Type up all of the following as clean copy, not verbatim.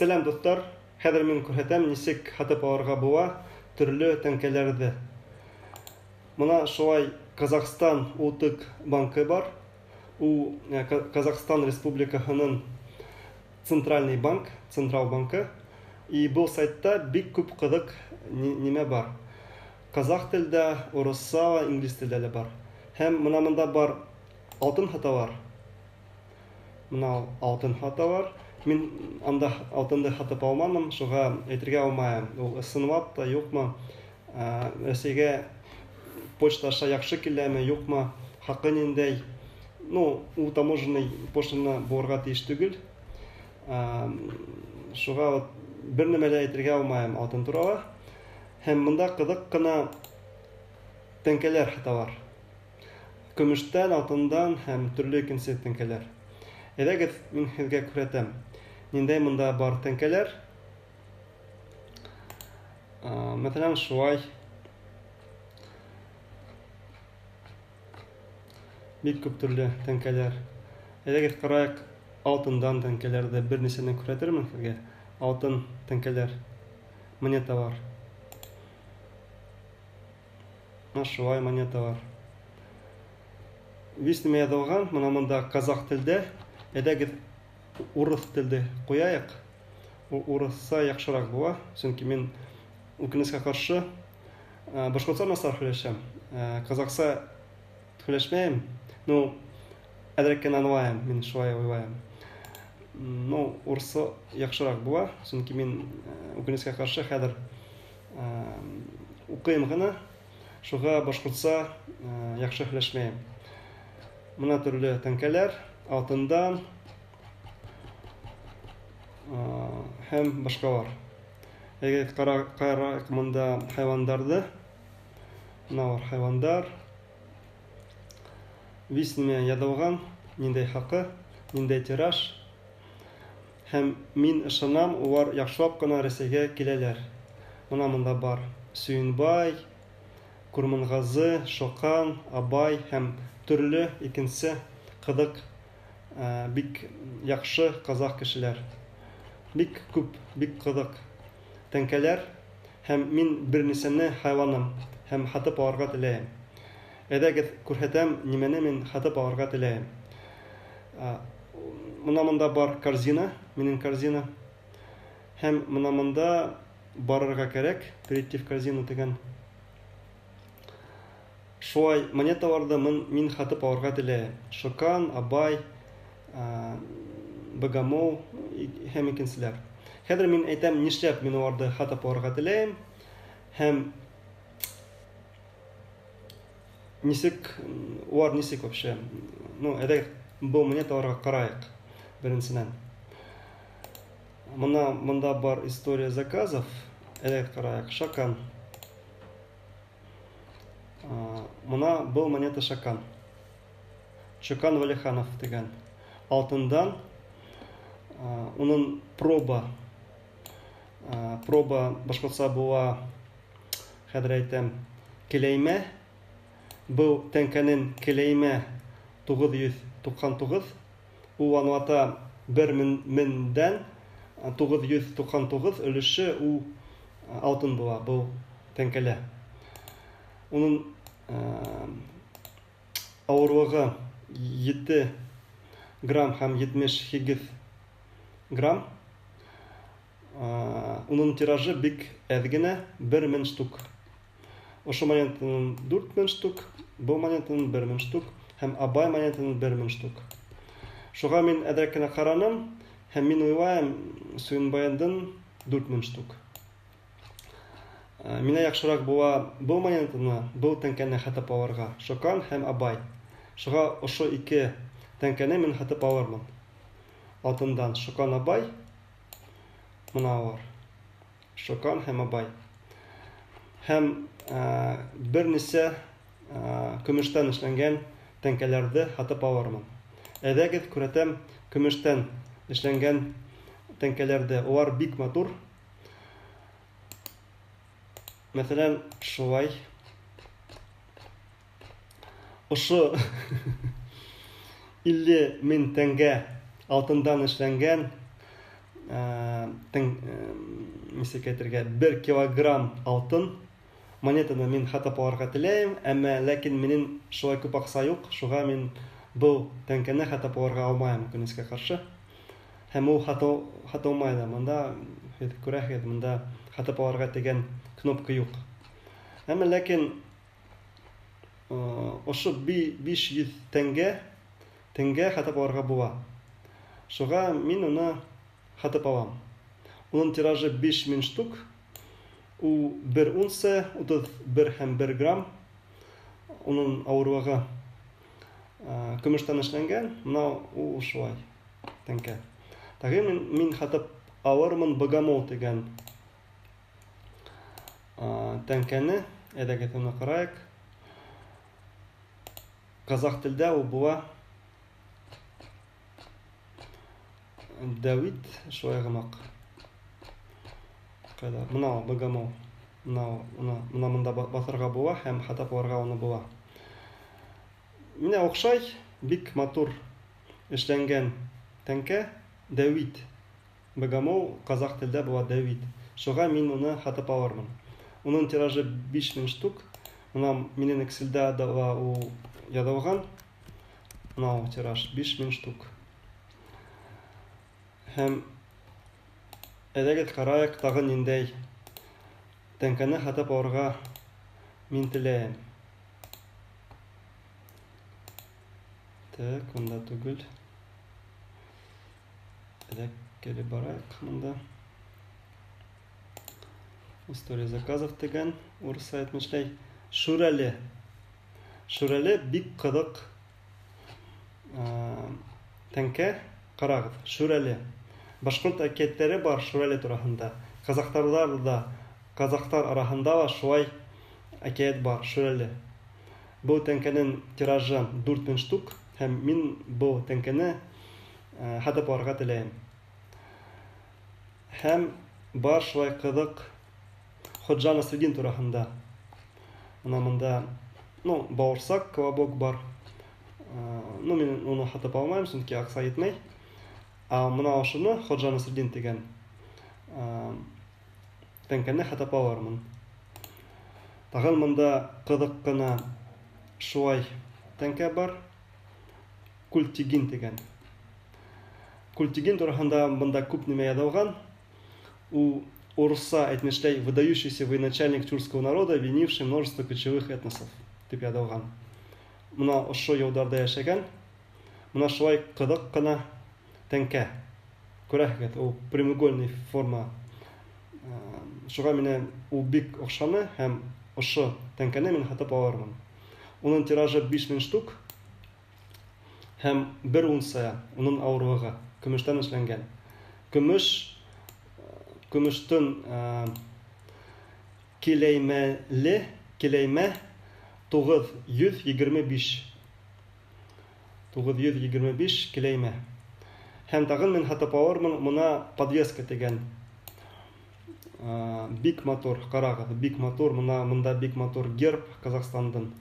Сәләм, дуҫтар! Хәҙер мин күрһәтәм, нисек һатып алырға була төрлө тәңкәләрҙе. Мына шулай Казахстан Ултыҡ банкы бар. Ул Казахстан Республикаһының центральный банк, централ банкы. И был сайтта бик күп ҡыҙыҡ нимә бар. Казах телдә, урыҫса ла, инглиз телдә лә бар. Һәм мына мында бар алтын һаталар. Мына алтын һаталар. Мин анда алтынды һатып алманым, шуға әйтергә алмайым. Ул ысынлап та юҡмы? Рәсәйгә почта аша яҡшы киләме, юҡмы? Хаҡы ниндәй? Ну, ул таможенный пошлина булырға тейеш түгел. Шуға вот бер нәмә лә әйтергә алмайым алтын турала. Һәм мында ҡыҙыҡ ҡына тәңкәләр һаталар. Көмөштән, алтындан һәм төрлө икенсе тәңкәләр. Әйҙәгеҙ, мин һеҙгә күрһәтәм. Ниндәй мында бар тәңкәләр. Мәҫәлән, шулай бик күп төрлө тәңкәләр. Әйҙәгеҙ, ҡарайыҡ алтындан тәңкәләрҙе. Бер нисәне күрһәтермен һеҙгә. Алтын тәңкәләр, монеталар. Мына шулай монеталар. Весь нимә яҙылған, мына мында казах телдә. Әйҙәгеҙ, урыҫ телде ҡуяйыҡ. Ул урыҫса яҡшыраҡ була, сөнки мин үкенескә ҡаршы башҡортса насар һөйләшәм. Казахса һөйләшмәйем. Ну, әҙерәк кенә аңлайым, мин шулай уйлайым. Ну, урыҫса яҡшыраҡ була, сөнки мин үкенескә ҡаршы хәҙер уҡыйым ғына, шуға башҡортса яҡшы һөйләшмәйем. Мына төрлө тәңкәләр, алтындан һәм башҡалар. Әгәр ҡарайыҡ мында хайуандарҙы, мына улар хайуандар. Вис нимә яҙылған, ниндәй хаҡы, ниндәй тираж. Һәм мин ышанам, улар яҡшылап ҡына Рәсәйгә киләләр. Мына мында бар Сөйөнбай, Курманғазы, Шоҡан, Абай һәм төрлө икенсе ҡыҙыҡ, бик яҡшы казах кешеләр. Бик күп, бик ҡыҙыҡ тәңкәләр, һәм мин бер нисәне һайланым һәм һатып алырға теләйем. Әйҙәгеҙ, күрһәтәм, нимәне мин һатып алырға теләйем. Мына мында бар корзина, минең корзина. Һәм мына мында барырға кәрәк, перейти в корзину тигән. Шулай монеталарҙы мин һатып алырға теләйем. Шокан, Абай, Богомол һәм икенселәр. Хәҙер мин әйтәм, нишләп мин уларҙы һатып алырға теләйем һәм нисек улар нисек вообще. Ну, әйҙәгеҙ, был монеталарға ҡарайыҡ беренсенән. Мына мында бар история заказов. Әйҙәгеҙ, ҡарайыҡ. Шакан. Мына был монета Шакан. Чокан Валиханов тигән. Алтындан. Уның проба. Проба башҡортса була, хәҙер әйтәм, келәймә. Был тәңкәнең келәймә 999. Ул аңлата бер меңдән 999 өлөшө ул алтын була был тәңкәлә. Уның ауырлығы 7 грамм һәм 78 грамм. Уның тиражы бик әҙ генә, 1000 штук. Ошо монетаның 4000 штук, был монетаның 1000 штук һәм Абай монетаның 1000 штук. Шуға мин әҙерәк кенә ҡараным һәм мин уйлайым, Сүйенбайҙың 4000 штук. Миңә яҡшыраҡ була был монетаны, был тәңкәне һатып алырға. Шокан һәм Абай. Шуға ошо ике тәңкәне мин һатып алырмын. Алтындан Шокан, Абай. Мына улар. Шокан һәм Абай. Һәм бер нисә көмөштән эшләнгән тәңкәләрҙе һатып алырмын. Әйҙәгеҙ, күрһәтәм көмөштән эшләнгән тәңкәләрҙе. Улар бик матур. Мәҫәлән, шулай. Ошо 50 мең тәңгә алтындан эшләнгән Нисек әйтергә, 1 килограмм алтын монетаны мин һатып алырға теләйем, әммә ләкин минең шулай күп аҡса юҡ, шуға мин был тәңкәне һатып алырға алмайым, үкенескә ҡаршы. Һәм ул һатылмай ҙа, мында һеҙ күрәһегеҙ, мында һатып алырға тигән кнопка юҡ. Әммә ләкин ошо 500 тәңгә һатып алырға була. Шуға мин уны һатып алам. Уның тиражы 5000 штук. Ул 1 унция, 31 һәм 1 грамм. Уның ауырлығы көмөштән эшләнгән. Мына ул шулай тәңкә. Тағы мин һатып алырмын Богомол тигән тәңкәне. Әйҙәгеҙ уны ҡарайыҡ. Ҡаҙаҡ телдә ул була Дәүит, шулай ғымаҡ. Ҡайҙа? Мына ул Богомол. Мына мында баҫырға була һәм һатып алырға уны була. Менә оҡшай, бик матур эшләнгән тәңкә. Дәүит. Богомол ҡаҙаҡ телдә була Дәүит. Шуға мин уны һатып алырмын. Уның тиражы 5000 штук. Мына минең Excelдә дә ул яҙылған. Мына ул тираж 5000 штук. Һәм әйҙәгеҙ ҡарайыҡ тағы ниндәй тәңкәне һатып алырға мин теләйем. Так, унда түгел. Әйҙә килеп барайыҡ мында. История заказов тигән урыҫса әйтмешләй. Шүрәле. Шүрәле бик ҡыҙыҡ тәңкә. Ҡарағыҙ, Шүрәле. Башҡорт әкиәттәре бар Шүрәле тураһында. Ҡаҙаҡтар араһында ла шулай әкиәт бар, Шүрәле. Был тәңкәнең тиражы 4000 штук, һәм мин был тәңкәне һатып алырға теләйем. Һәм бар шулай ҡыҙыҡ Ходжа Насреддин тураһында. Мына мында, бауырсаҡ, колобок бар. Мин уны һатып алмайым, сөнки аҡса етмәй. Ә мына ошоно Ходжа Насреддин тигән тәңкәне һатып алырмын. Тағын мында ҡыҙыҡ ҡына шулай тәңкә бар. Культигин тигән. Культигин тураһында бында күп нимә яҙылған. Ул урыҫса әйтмешләй выдающийся военачальник тюркского народа, объединивший множество кочевых этносов тип яҙылған. Мына ошо йылдарҙа йәшәгән. Мына шулай ҡыҙыҡ ҡына тәңкә. Күрәһегеҙ, ул прямоугольный форма. Шуға мине ул бик оҡшаны һәм ошо тәңкәне мин һатып алырмын. Уның тиражы 5000 штук һәм 1 унция уның ауырлығы көмөштән эшләнгән. Көмөштөң киләймә 925. 925 киләймә. Һәм тағын мин һатып алырмын мына подвеска тигән. Бик матур, ҡарағыҙ, бик матур, мына мында бик матур герб Ҡаҙағстандың.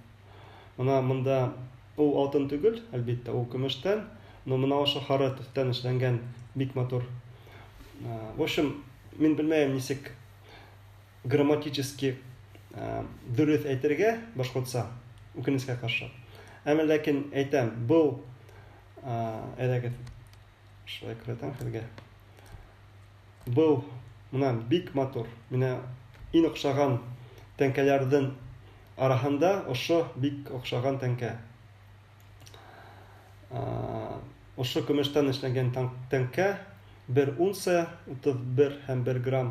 Мына мында ул алтын түгел, әлбиттә, ул көмөштән, но мына ошо һары төҫтән эшләнгән бик матур. В общем, мин белмәйем нисек грамматически дөрөҫ әйтергә башҡортса, үкенескә ҡаршы. Әммә ләкин әйтәм, был әйҙәгеҙ шулай күрһәтәм һеҙгә. Был мына бик матур, миңә иң оҡшаған тәңкәләрҙең араһында ошо бик оҡшаған тәңкә. Ошо көмөштән эшләнгән тәңкә 1 унция, 31 һәм 1 грамм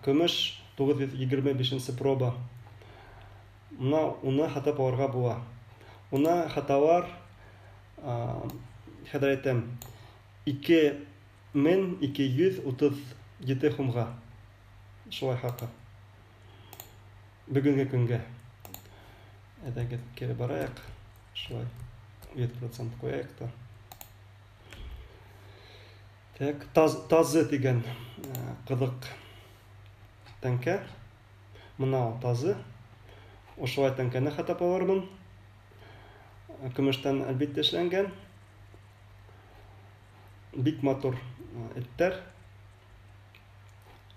көмөш, 925 проба. Мына уны һатып алырға була. Уны һаталар, хәҙер әйтәм, 2237 һумға. Шулай хаҡы. Бөгөнгө көнгә. Әйҙәгеҙ кире барайыҡ. Шулай 100% ҡуяйыҡ та. Так, тазы тигән ҡыҙыҡ тәңкә. Мына ул тазы. Ошолай тәңкәне һатып алырмын. Көмөштән әлбиттә эшләнгән. Бик матур Эттәр.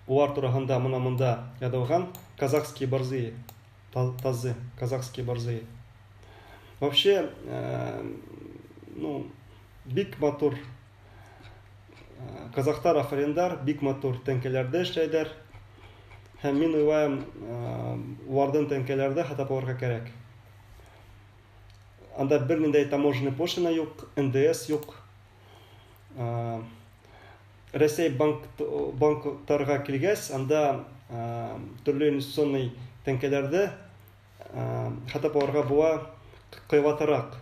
Улар тураһында мына мында яҙылған: казахские борзые, тазы, казахские борзые. Вообще, ну, бик матур казахтар, афариндар, бик матур тәңкәләрҙе эшләйҙәр. Һәм мин уйлайым, уларҙың тәңкәләрҙе һатып алырға кәрәк. Анда бер ниндәй таможенный пошлина юҡ, НДС юҡ. Рәсәй банктарға килгәс, анда төрлө инвестиционный тәңкәләрҙе һатып алырға була ҡыйбатыраҡ.